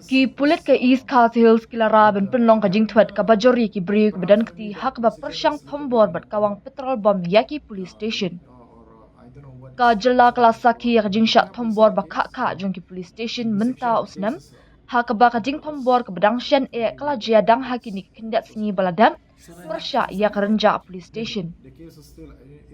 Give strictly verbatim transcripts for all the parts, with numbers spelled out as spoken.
Ki pulit ka East Khasi Hills ki la rah ban pynlong ka jingthwet kaba jur ïa ki briew kiba don kti ha kaba pyrshang thombor bad kawang petrol bom ïa ki police station. Ka jylla ka la sakhi ïa ka jingshah thombor ba khah khah jong ki police station mynta u snem, ha kaba ka jingthombor kaba dang shen eh ka la jia dang ha kine ki khyndiat sngi ba la dep pyrshah ïa ka Rynjah police station.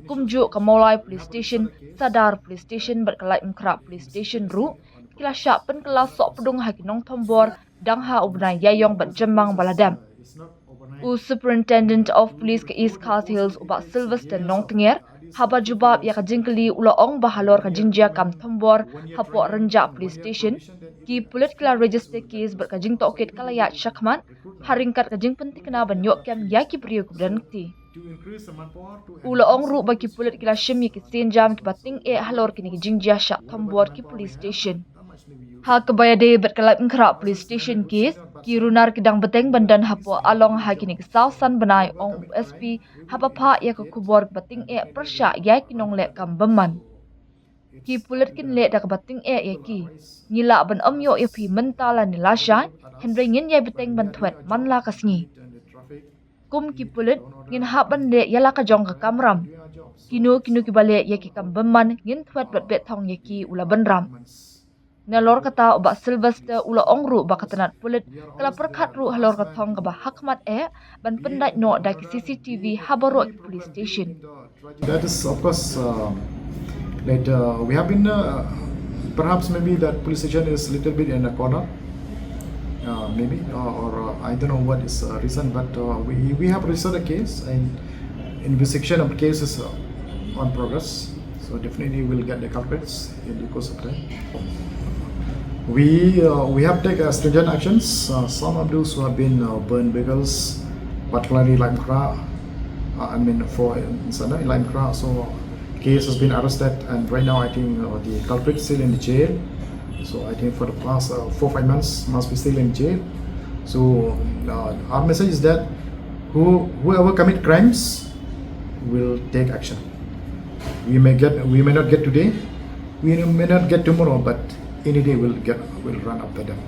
Kumjuh ka Mawlai police station, Sadar police station bad ka Laitumkhrah police station ruh ki la shah pynkylla sohpdung ha ki nongthombor dang ha u bnai Ïaïong bad Jymmang ba la dep. U Superintendent of Police ka East Khasi Hills, u Bah Sylvester Nongtnger, haba jubab ïa ka jingkylli, u la ong ba halor ka jingjia kam thombor hapoh Rynjah police station, ki pulit ki la register case bad ka jingtohkit ka la ïaid shakhmat ha ryngkat ka jingpynthikna ban ïoh kem ïa ki briew kiba don kti. U la ong ruh ba ki pulit ki la shim ïa ki sienjam kiba tyngeh halor kine ki jingjia shah thombor ki police station. Ha kaba ïadei bad ka Laitumkhrah police station case, ki runar ki dang bteng ban don hapoh Along ha kine ki saw san bnai, ong u S P haba phah ïa ka khubor kaba tyngeh pyrshah ïa ki nongleh kam bymman. Ki pulit kin leh da kaba tyngeh ïa ki. Ngi lah ban ym ïoh ïa phi mynta lane lashai, hynrei ngin ïai bteng ban thwet man la ka sngi. Kum ki pulit, ngin hap ban leh ïa la ka jong ka kamram. Kino kino kiba leh ïa ki kam bymman ngin thwet bad beh thong ïa ki, u la bynrap. Nalor kata, u Bah Sylvester u la ong ruh ba ka tnat pulit ka la pyrkhat ruh halor ka thong kaba hakhmat eh ban pyndait noh da ki C C T V ha baroh ki police station. That is, of course, uh, that uh, we have been uh, perhaps maybe that police station is a little bit in a corner, uh, maybe, uh, or uh, I don't know what is uh, reason, but uh, we we have registered a case and investigation of the case is uh, on progress. So definitely we'll get the culprits in the course of time. We uh, we have taken uh, stringent actions. Uh, some of those who have been uh, burned vehicles, particularly Laitumkhrah, uh, I mean for Sana Laitumkhrah. So case has been arrested, and right now I think uh, the culprit is still in the jail. So I think for the past uh, four five months must be still in jail. So uh, our message is that who whoever commit crimes will take action. We may get we may not get today, we may not get tomorrow, but any day we'll get we'll run after them.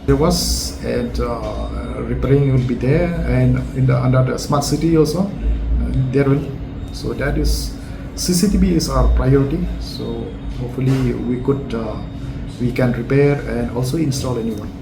There was and uh, repairing will be there, and in the under the smart city also uh, there will. So that is C C T V is our priority. So hopefully we could uh, we can repair and also install a new one.